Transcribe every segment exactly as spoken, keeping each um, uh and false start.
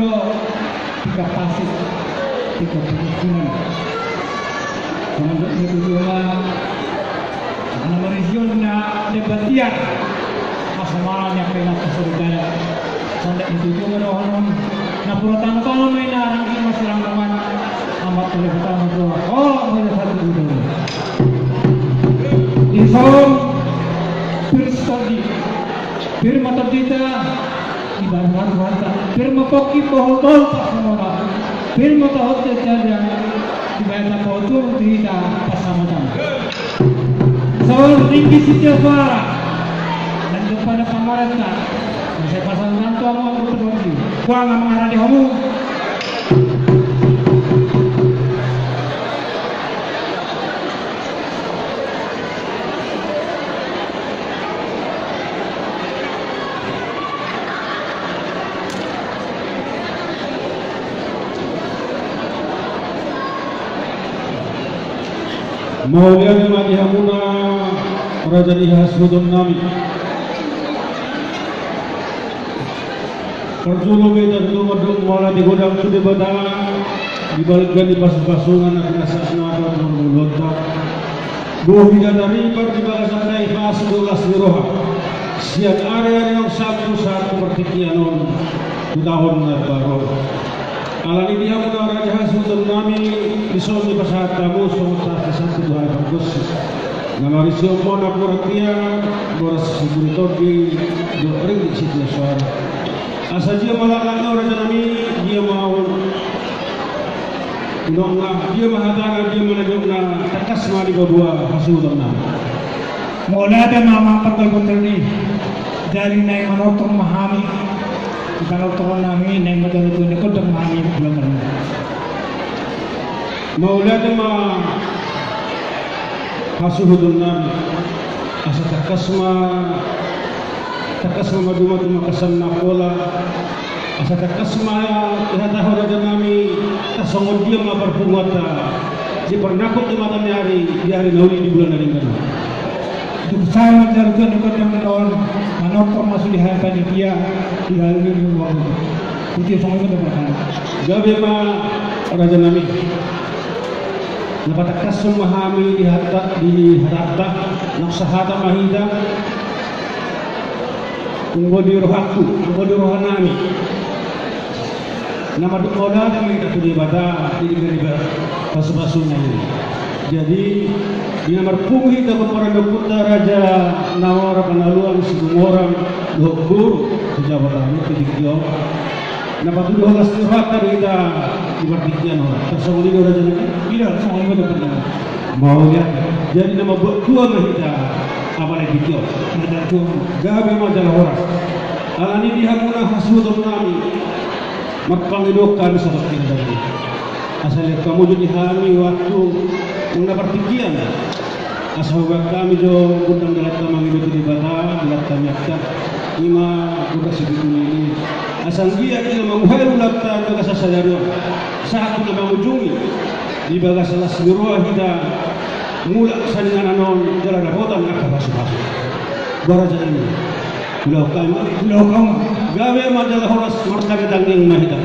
Tingkat pasik, tingkat permukiman. Songon na tutu ma, na marisi on na debatian. Asa mala ni angka inanta soripada. Songon na tutu ma dohonon. Napuran tano-tano ma i na ranggi masirang dongan. Amat tole pertama tua. Oh, mau satu dulu. Dison, Kristus di. Pir ma tondinta, ibarat Tuhanta. Pir ma pongki, bohal-bohal pansamota. Pir ma tohot jaja, ibarat tapaotur tu hita pansamota. Songon tingki sitia suara. Nang jumpa na pamarenta. Saya pasang tantu amo aku peduli. Kuang mangarade hamu. Mauliate ma di hamuna raja ni hasuhuton nami. Parjolo ma hita tutu mandok mauliate godang tu Debata di balga ni pasu-pasuna na pinasahatna tu ngolunta. Boi hita taripar di bagasan na ipasu dohot las ni roha sian ari-ari naung salpu sahat tu partingkian on tu taon na baru on. Alani i di hamuna raja hasuhuton nami, dison dipasahat hamu songon sahat ni santi tu hami pargonsi. Na marisi on ma na pura tia, boras sipuri tondi, dohot ringgit sitia suara. Asa dia ma langkatna raja nami, dia ma unokna, dia ma hatana, dia ma nidokna, tangkas ma dipaboa hasuhuton nami. Mauliate ma amang pargol-gol i. Jadi naeng manortor ma hami. Di panortoron nami naeng manjalo tu na gondang ma hami bulan. Mauliate ma hasuhuton nami. Asa tangkas ma, tangkas ma maduma tu bagasan na pola. Asa tangkas ma dihatahon raja nami, tarsongon dia ma parpunguanta di parnangkok ni mata ni ari, di ari na uli, di bulan na denggan. Dung sae manjalo tu na gondang on, manortor ma sude hami panitia di hali ni uang. Iti songon i ma. Gabe ma raja nami. Na patangkashon ma hami di hata, di hatanta, na sahata ma hita. Anggo di rohangku, anggo di roha nami, na mandok mauliate ma hita tu Debata di bere-bere pasu-pasuna i. Jadi di na marpungu hita tu paradakunta raja na mora panaluan Situmorang dohot boru tu jabatanna di tingki on. Na patuduhon las ni rohanta do hita di partingkian on. Tarsongon i do raja nami? Ida, songon i ma do. Mauliate. Jadi na mambuat tua ma hita apala di tingki on. Gabe ma jala horas. Alani i di hamuna hasuhuton nami, marpangidoan hami sahat di raja nami. Asa lehon hamu jo di hami waktu na partingkian. Asa hubahen hami jo gondang dalanta mangido tu Debata, dalanta miakta. I ma gondang sipitu nini. Asa anggiat i na manguhai ulaonta di bagasan sadari on sahat tu na mangujungi, di bagasan las ni roha hita mulak sian inganan on jala dapotan angka pasu-pasu. Boha raja nami? Ulaon hami ma. Ulaon hami ma. Gabe ma jala horas, martangiang ma hita.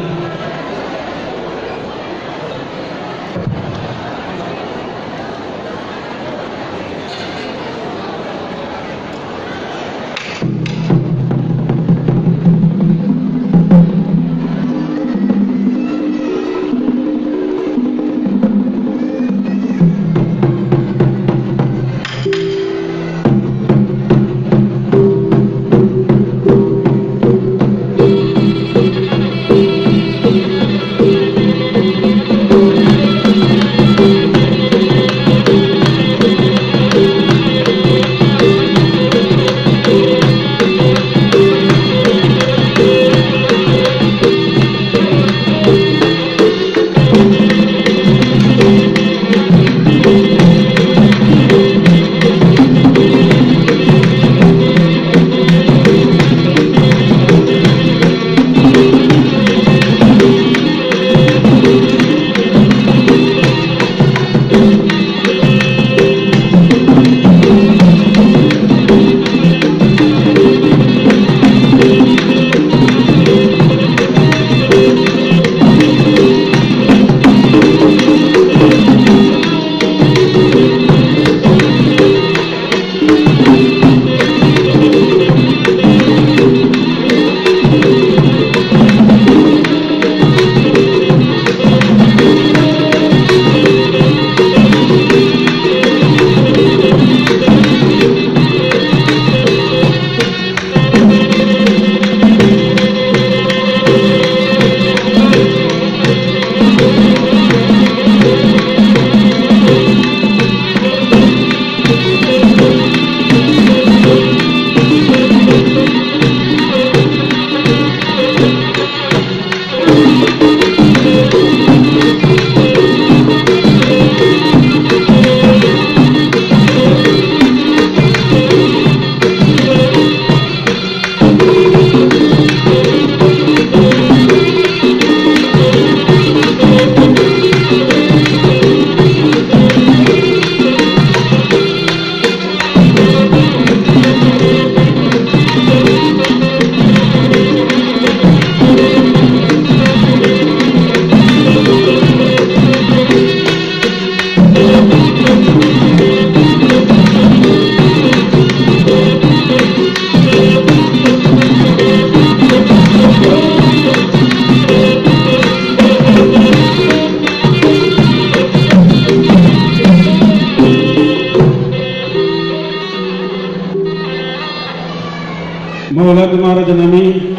Mauliate ma raja nami.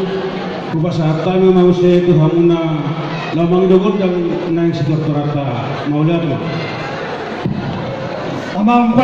Hupasahat hami ma muse tu hamuna laho mangido gondang naeng sitortoranta. Mauliate ma. Amang par